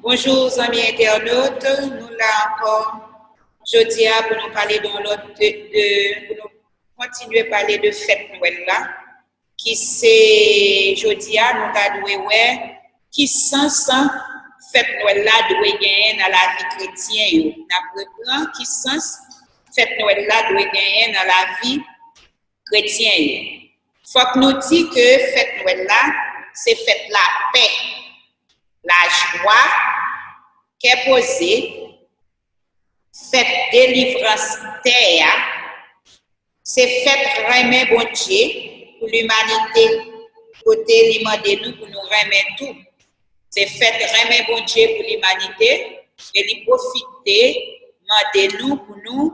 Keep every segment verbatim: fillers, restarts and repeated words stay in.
Bonjou, zanmi entènot. Nou la ankò jodi a pou nou pale de yon lòt de, de, pou nou kontinye pale de fèt Nwèl la, ki se jodi a nou ta dwe wè ki sans fèt Nwèl la dwe genyen nan lavi kretyen yo. N ap repran ki sans fèt Nwèl la dwe genyen nan lavi kretyen yo. Fòk nou di ke fèt Nwèl la se fèt lapè, lajwa, kè poze, fèt delivrans tè a, se fèt renmen Bondye pou limanite, kote li mande nou pou nou renmen tou. Se fèt renmen Bondye pou limanite, e li pwofite mande nou pou nou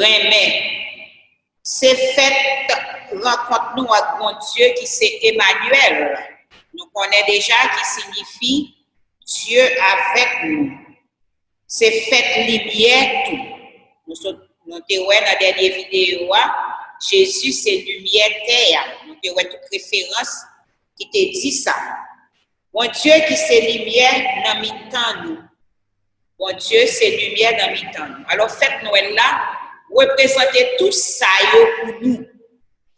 renmen. Se fèt rankont nou ak Bondye ki se Emanyèl. Nou konnen deja ki siyifi Dye avèk nou. Se fèt limyè tou. Nou sot, nou te wè nan dènye videyo a, Jezi se limyè tè a. Nou te wè tout referans ki te di sa. Bondye ki se limyè nan mitan nou. Bondye se limyè nan mitan nou. Alò, fèt Nwèl la reprezante tou sa yo pou nou.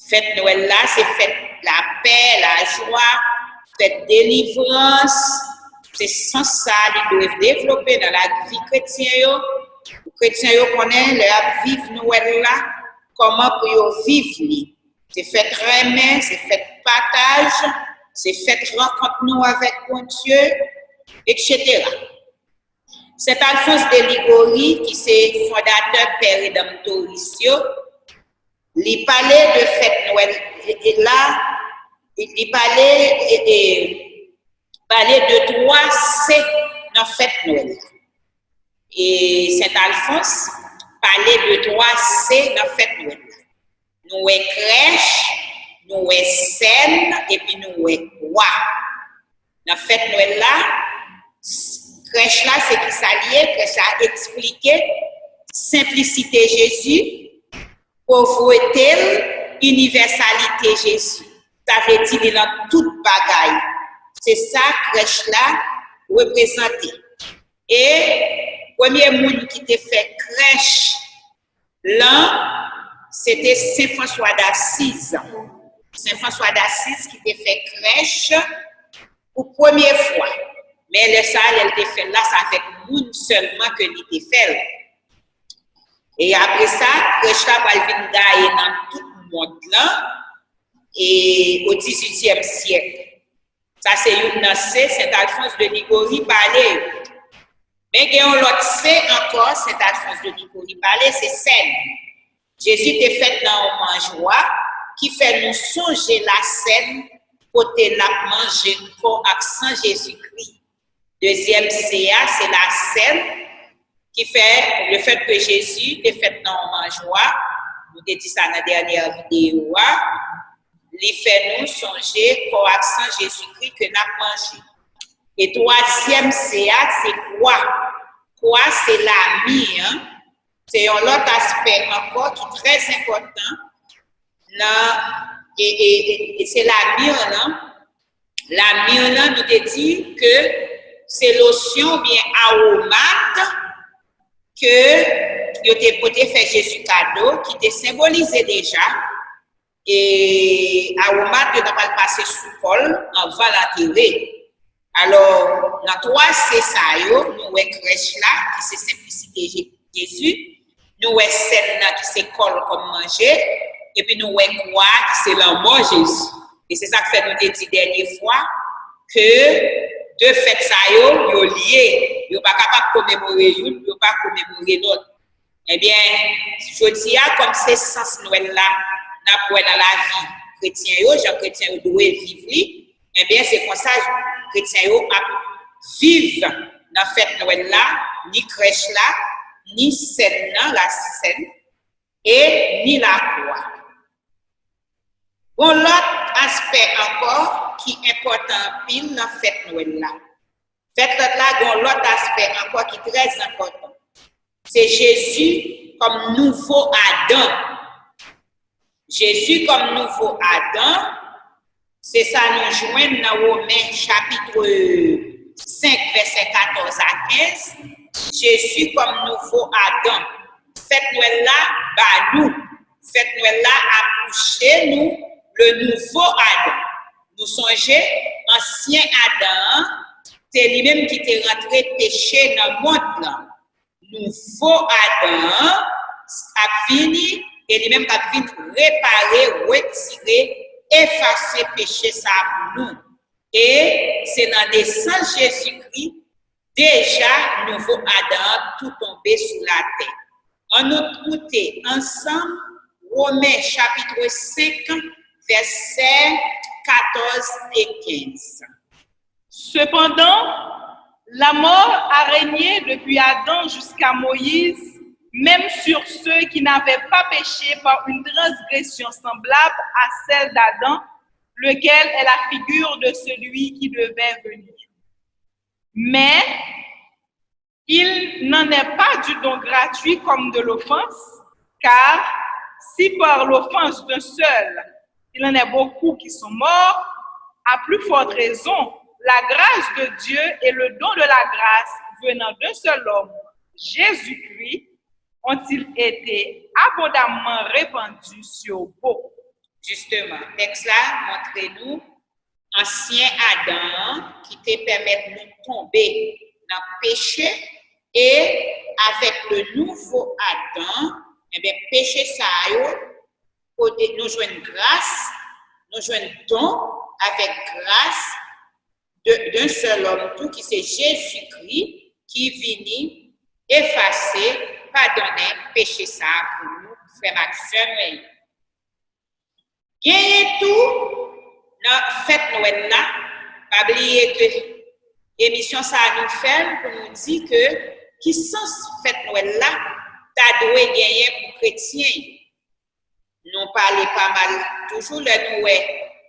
Fèt Nwèl la, se fèt lapè, lajwa, fèt delivrans. Se sans sa li dwe devlope nan lavi kretyen yo. Pou kretyen yo konnen lè y ap viv Nwèl la, kòman pou yo viv li. Se fèt renmen, se fèt pataj, se fèt rankont nou avèk Bondye, etsetera. Sent Alfons de Ligori, ki se fondatè Pè Redanmtoris yo, li pale de fèt Nwèl la, li pale, e, e, pale de twa se nan fèt Nwèl la. E Sent Alfons pale de twa se nan fèt Nwèl la. Nou wè krèch, nou wè sèn, epi nou wè kwa. Nan fèt Nwèl la, krèch la, se ki sa l ye? Krèch la eksplike senplisite Jezi, povrete l, inivèsalite Jezi. Sa vle di li nan tout bagay. Se sa krèch la reprezante. E premye moun ki te fè krèch lan, se te Sen Franswa Dasiz. Sen Franswa Dasiz ki te fè krèch pou premye fwa. Men lè sa a, lè l te fè l la, se avèk moun sèlman ke li te fè l. E apre sa, krèch la pral vin gaye nan tout mond lan, e o dizuityèm syèk. Sa se youn nan se Sent Alfons de Ligori pale yo. Men gen yon lòt se ankò Sent Alfons de Ligori pale, se sèn. Jezi te fèt nan yon manjwa ki fè nou sonje lasèn kote n ap manje kò ak san Jezikri. Dezyèm se a, se lasèn ki fè, lefèt ke Jezi te fèt nan yon manjwa, nou te di sa nan dènyè videyo a, li fè nou sonje kò ak san Jezikri ke n ap manje. E twazyèm se a, se kwa. Kwa se lami an, se yon lòt aspè ankò ki trè enpòtan nan, e, e, e, e se lami an nan, Lamir lan, nou te di ke se losyon oubyen awomat ke yo te pote fè Jezi kado, ki te senbolize deja, e awomat yo ta pral pase sou kò l anvan l antere. Alò, nan twa se sa yo, nou wè krèch la, ki se senplisite Je-, Jezi, nou wè sèn nan ki se kò l kòm manje, epi nou wè kwa a ki se lanmò Jezi. E se sa k fè nou te di dènye fwa ke de fèt sa yo, yo lye. Yo pa kapab komemore youn, yo pa komemore lòt. Ebyen, jodi a, kòm se sans Nwèl la, n ap wè nan lavi kretyen yo, jan kretyen yo dwe viv li, ebyen, se konsa kretyen yo ap viv nan fèt Nwèl la, ni krèch la, ni sèn nan, lasent sèn, e ni lakwa. Gon lòt aspè ankò ki enpòtan anpil nan fèt Nwèl la. Fèt Nwèl la gon lòt aspè ankò ki trè enpòtan. Se Jezi kòm nouvo Adan. Jezi kòm nouvo Adan, se sa nou jwenn nan Women chapit senk, vèsè katòz a kenz, Jezi kòm nouvo Adan. Fèt Nwèl la ba nou. Fèt Nwèl la akouche nou le nouvo Adan. Nou sonje, ansyen Adan an, se li menm ki te rantre peche nan mond lan. Nouvo Adan an ap vini, e li menm k ap vin repare, retire, efase peche sa a pou nou. E se nan nesans Jezikri, deja nouvo Adan an tou tonbe sou latè. Ann nou koute ansanm Women chapit senk, vèsè katòz e kenz. Cependant, la mort a régné depuis Adam jusqu'à Moïse, même sur ceux qui n'avaient pas péché par une transgression semblable à celle d'Adam, lequel est la figure de celui qui devait venir. Mais il n'en est pas du don gratuit comme de l'offense, car si par l'offense d'un seul il en est beaucoup qui sont morts, à plus forte raison, la grâce de Dieu et le don de la grâce venant d'un seul homme, Jésus-Christ, ont-ils été abondamment répandus sur beaucoup. Jisteman, tèks la montre nou ansyen Adan an ki te pèmèt nou tonbe nan peche, e avèk le nouvo Adan, enben, peche sa yo, kote nou jwenn gras, nou jwenn don avèk gras de, d'un seul homme tou, ki se Jezikri, ki vini efase, padonnen peche sa a pou nou, frè m ak sè mwen yo. Genyen tou nan fèt Nwèl la, pa bliye ke emisyon sa a nou fè l pou nou di ke ki sans fèt Nwèl la ta dwe genyen pou kretyen yo. Nou pale pa mal toujou lè nou wè,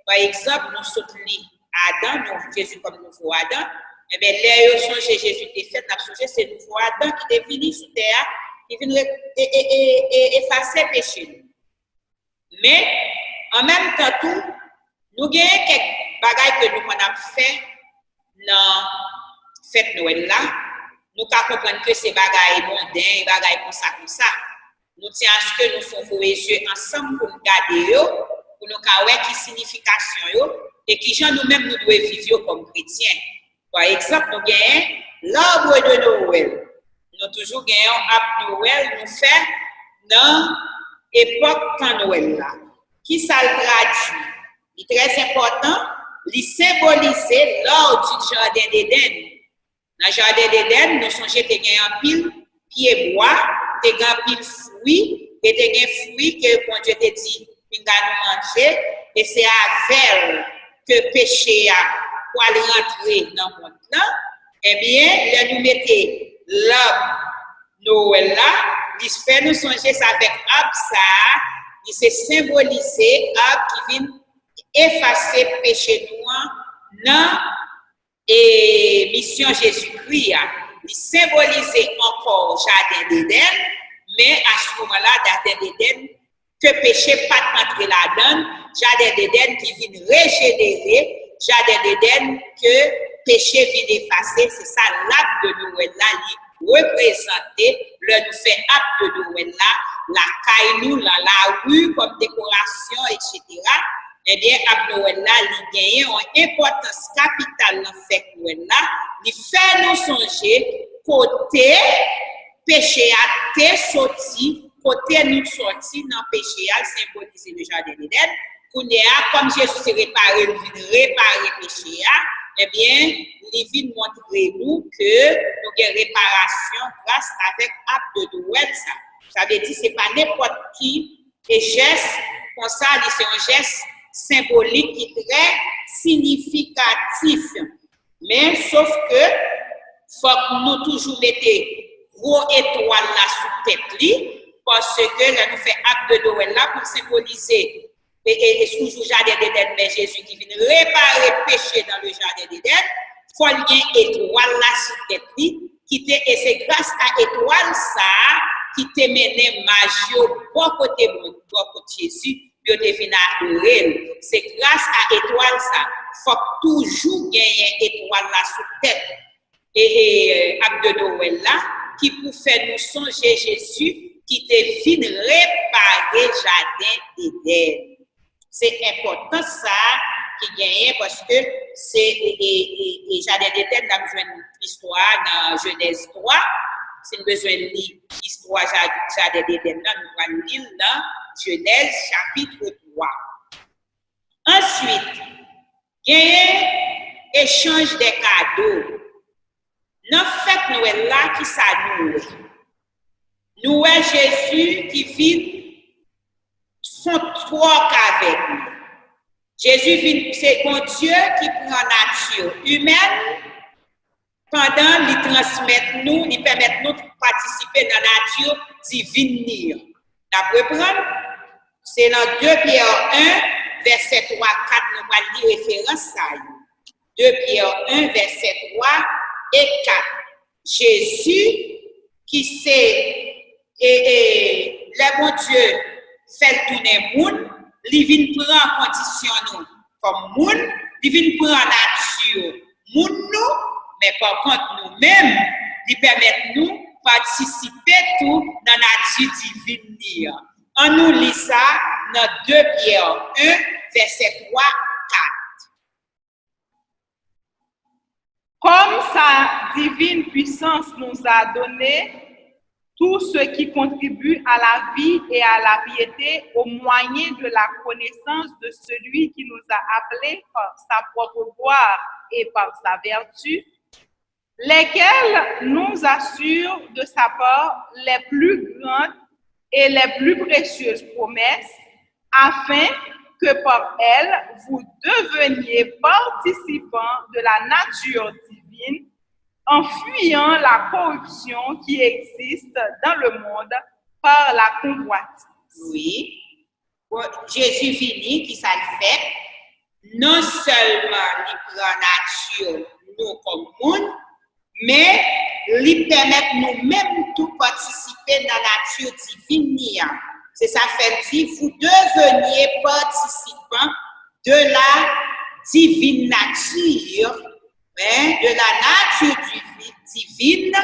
pa egzanp, nou sot li Adan, nou Jezi kòm nouvo Adan. Enben, lè yo sonje Jezi te fèt, n ap sonje se nouvo Adan ki te vini sou tè a, ki vin re- e- e- e- e- efase peche nou. Men, an menm tan tou, nou genyen kèk bagay ke nou konn ap fè nan fèt Nwèl la. Nou ka konprann ke se bagay monden, e bagay konsa konsa. Nou tyen aske nou fon voye zye ansanm pou n gade yo, pou nou ka wè ki siyifikasyon yo, e kijan nou menm nou dwe viv yo kòm kretyen. Pa egzanp, nou genyen l'arbre de Noël. Nou toujou gen yon ab Nwèl nou fè nan epòk tan Nwèl la. Kisa l tradui? Li trè enpòtan, li senbolize l'ordre du jardin d'Éden. Nan jaden Edenn, nou sonje te gen anpil pye bwa, te gen anpil fwi, e te gen fwi ke Bondye te di, pinga nou manje, e se avè l ke peche a pral rantre nan mond lan. Ebyen, lè nou mete lab Nwèl la, li fè nou sonje sa avèk ab sa a, li se senbolize ab ki vin efase peche nou an nan e misyon Jezikri a. Li senbolize ankò jaden Edenn, men a se moman la, jaden Edenn ke peche pa t antre ladan l, jaden Edenn ki vin rejenere, jaden Edenn ke peche vin efase, se sa lab de Nwèl la li reprezante lè nou fè ab de Nwèl la, lakay nou, nan lari, kòm dekorasyon, etsetera. Ebyen, ab Nwèl la, li genyen yon enpòtans kapital nan fèt Nwèl la, li fè nou sonje kote peche a te soti, kote nou soti nan peche a, l senbolize le jaden Edenn. Kounye a, kòm Jezi se repare, l vin repare peche a, ebyen, li vin montre nou ke nou gen reparasyon gras avèk ab de Nwèl sa. Sa vle di, se pa nenpòt ki e jès konsa, li se yon jès senbolik ki trè siyifikatif. Men, sof ke fòk nou toujou mete gwo etwal la sou tèt li, paske lè nou fè ab de Nwèl la pou l senbolize e, e, e sou jou jaden Edenn, men Jezi ki vin repare peche nan le jaden Edenn, fò l gen etwal la sou tèt li, ki te, e se gras a etwal sa a ki te mennen maj yo bò kote Bondye, bò kote Jezi, yo te vin adore l. Se gras a etwal sa, fòk toujou genyen etwal la sou tèt. e, e, ab de Nowèl la, ki pou fè nou sonje Jezi ki te vin repare jaden Edenn. Se enpòtans sa a ki genyen paske se e, e, e, e jaden Edenn n ap jwenn istwa a nan Jenèz twa. Si n bezwen li istwa ja- jaden Edenn nan, nou pral li l nan Jenèz chapit twa. Answit, genyen echanj de kado. Nan fèt Nwèl la, ki sa nou wè? Nou wè Jezi ki vin fon twòk avèk nou. Jezi vin, se Bondye ki pran nati imèn pandan li transmèt nou, li pèmèt nou patisipe nan nati divin ni an. N ap reprann, se nan de Pyè en, vèsè twa, kat, nou pral li referans sa yo. De Pyè en, vèsè twa e kat. Jezi, ki se, e, e, lè Bondye fè l tounen moun, li vin pran kondisyon nou kòm moun, li vin pran nati moun nou, men pa kont nou menm, li pèmèt nou patisipe tou nan nati divin li an. Ann nou li sa nan de Pyè en, vèsè twa, kat. Comme sa divine puissance nous a donné tout ce qui contribue à la vie et à la piété au moyen de la connaissance de celui qui nous a appelés par sa propre gloire et par sa vertu, lesquelles nous assurent de sa part les plus grandes et les plus précieuses promesses, afin que par elles vous deveniez participants de la nature divine, en fuyant la corruption qui existe dans le monde par la convoitise. Wi. Bon, Jezi vini, ki sa l fè? Non sèlman li pran nati nou kòm moun, men li pèmèt nou menm tou patisipe nan nati divin ni an. Se sa fè l di, vous deveniez participants de la divine nature, hein, de la nature divi- divine,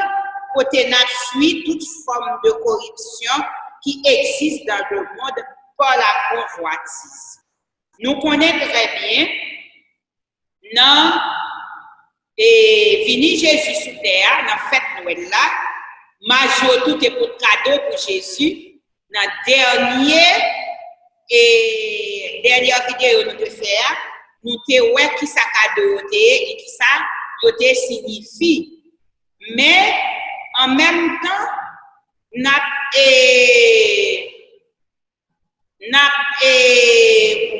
kote n ap fui tout fòm de corruption qui existe dans le monde par la convoitise. Nou konnen trè byen, nan e, vini Jezi sou tè a, nan fèt Nwèl la, maj yo tou te pot kado pou Jezi. Nan dènye, e, dènye videyo nou te fè a, nou te wè ki sa kado yo te ye e ki sa yo te siyifi. Men, an menm tan, n ap, e, n ap, e,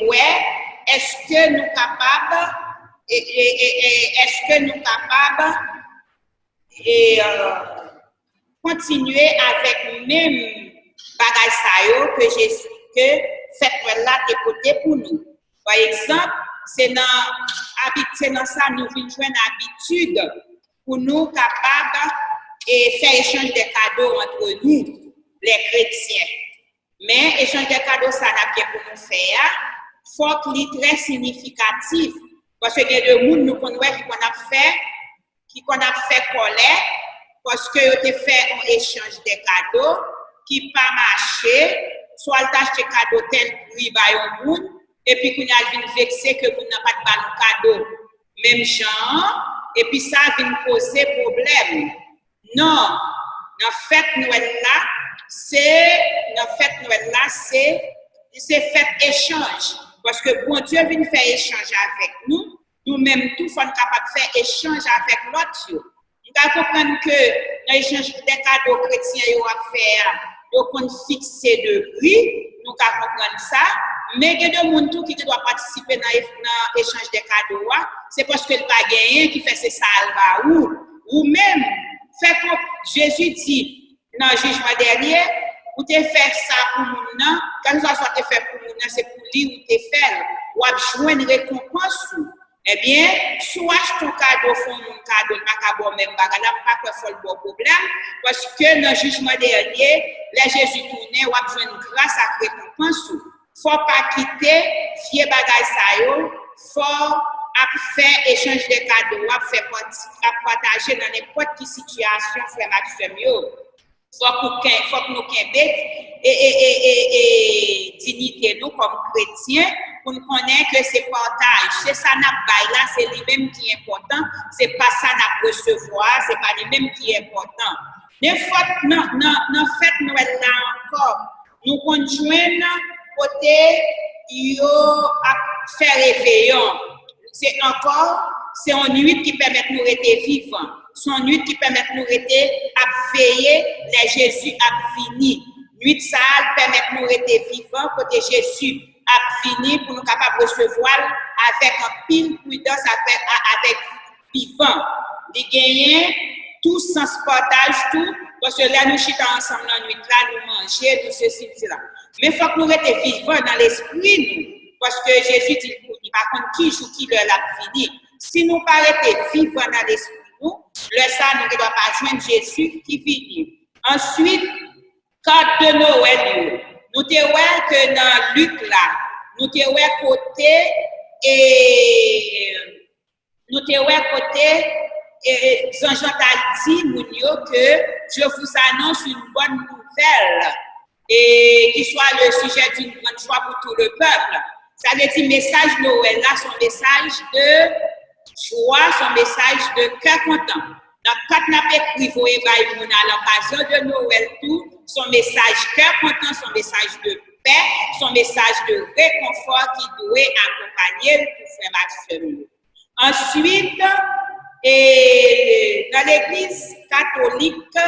wè, èske nou kapab, e, e, e, e, èske nou kapab, e, e, kontinye avèk menm bagay sa yo ke Jezi, ke fèt Nwèl la te pote pou nou. Pa egzanp, se nan abit, se nan sa nou vin jwenn abitid pou nou kapab, e, fè echanj de kado antre nou, lè kretyen. Men, echanj de kado sa n ap gen pou nou fè a, fòk li trè siyifikatif. Paske gen de moun nou konn wè ki konn ap fè, ki konn ap fè kòlè, paske yo te fè yon echanj de kado ki pa mache, swa l t achte kado tèl pri ba yon moun, epi kounye a l vin vekse ke moun nan pa t ba nou kado menm jan an, epi sa vin koze pwoblèm. Non, nan fèt Nwèl la, se, nan fèt Nwèl la, se, se fèt echanj. Paske Bondye vin fè echanj avèk nou, nou menm tou, fò n kapab fè echanj avèk lòt yo. M ka konprann ke nan echanj de kado kretyen yo ap fè a, yo konn fikse de pri, nou ka konprann sa, men gen de moun tou ki gendwa patisipe nan, nan echanj de kado a, se paske l pa genyen ki fè se sa l ba ou. Ou menm, fè kon Jezi di nan jijman dènye, ou te fè sa pou moun nan, kèlkeswa sa w te fè pou moun nan, se pou li ou te fè l, w ap jwenn rekonpans ou. Ebyen, si w achte yon kado, fè yon moun kado, l pa ka ba w menm bagay la, m pa kwè fò l ba w pwoblèm, paske nan jijman dènye, lè Jezi tounen, w ap jwenn gras ak rekonpans ou. Fò w pa kite vye bagay sa yo, fò w ap fè echanj de kado, ap fè pati, ap pataje nan nenpòt ki sitiyasyon, frè m ak sè m yo. Fòk ou ken, fòk nou kenbe e, e, e, e, e diyite nou kòm kretyen pou n konnen ke se pataj, se sa n ap bay la, se li menm ki enpòtan, se pa sa n ap resevwa a, se pa li menm ki enpòtan. Nenpòt nan, nan, nan fèt Nwèl la ankò, nou konn jwenn kote yo ap fè reveyon. Se ankò, se yon nwit ki pèmèt nou rete vivan. Se yon nwit ki pèmèt nou rete ap veye lè Jezi ap vini. Nwit sa a pèmèt nou rete vivan kote Jezi ap vini pou nou kapab resevwa l avèk anpil pridans, avèk, a- avèk vivan. Li genyen tou sans pataj tou, paske lè nou chita ansanm nan nwit la, nou manje, nou sesi, nou sela. Men fòk nou rete vivan nan lespri nou, paske Jezi di l pou li pa konn ki jou, ki lè l ap vini. Si nou pa rete vivan nan lespri nou, lè sa a nou gendwa pa jwenn Jezi ki vini. Answit, kad de Nwèl yo. Nou te wè ke nan Lik la, nou te wè kote e nou te wè kote e, zanj lan t al di moun yo ke je vous annonce une bonne nouvelle, et qui soit le sujet d'une grande joie pour tout le peuple. Sa vle di mesaj Nwèl la se yon mesaj de jwa, se yon mesaj de kè kontan. Nan kat n ap ekri voye bay moun a l'occasion de Noël tou, se yon mesaj kè kontan, se yon mesaj de pè, se yon mesaj de rekonfò ki dwe akonpanye l pou frè m ak sè m yo. Answit, e, nan legliz katolik,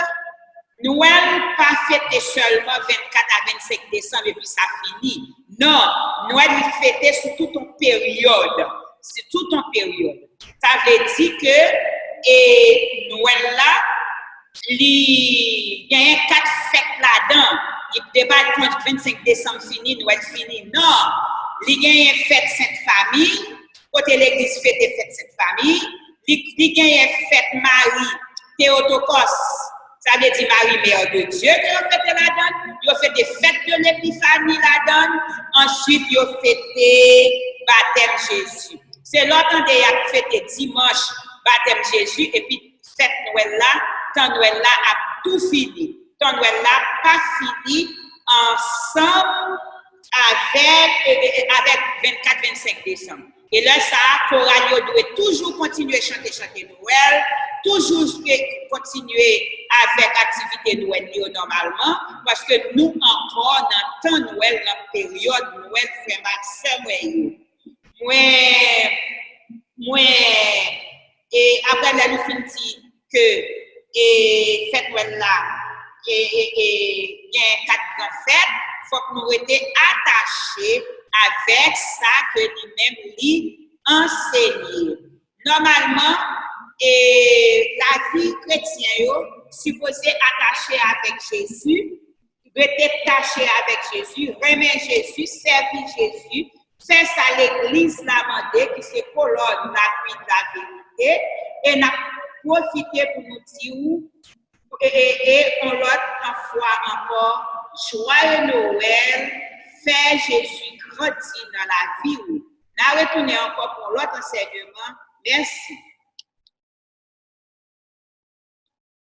Nwèl pa fete sèlman vennkat a vennsenk desanm epi sa fini. Non, Nwèl li fete sou tout yon peryòd. Se tout yon peryòd. Sa vle di ke e, Nwèl la, li genyen kat fèt ladan. Li depa vennsenk desanm fini, Nwèl fini. Non, li genyen fèt Sent Fami, kote legliz fete fèt Sent Fami. Li, li genyen fèt Mari Teotokòs, sa vle di Mari Mère de Dieu, ke yo fete ladan l. Yo fete fèt de Lepifani ladan l. Answit, yo fete batèm Jezi. Se lè w tande y ap fete dimanch batèm Jezi, epi fèt Nwèl la, tan Nwèl la ap tou fini. Tan Nwèl la pa fini ansanm avèk, e, e, e, avèk vennkat, vennsenk desanm. E lè sa a, koral yo dwe toujou kontinye chante chante Nwèl, toujou kontinye avèk aktivite Nwèl yo nòmalman, paske nou ankò nan tan Nwèl, nan peryòd Nwèl, frè m ak sè mwen yo. Mwen, mwen, e apre lè nou fin di ke e fèt Nwèl la e, e, e gen kat gran fèt, fòk nou rete atache avèk sa ke li menm li ansenye. Nòmalman, e lavi kretyen yo sipoze atache avèk Jezi, rete tache avèk Jezi, renmen Jezi, sèvi Jezi, fè sa legliz la mande, ki se kolòn, lapui, laverite, e n ap pwofite pou nou di w, e, e, e, yon lòt fwa ankò, Joyeux Noël, fè Jezi grandi nan lavi w. N a retounen ankò pou yon lòt ansèyman. Mèsi.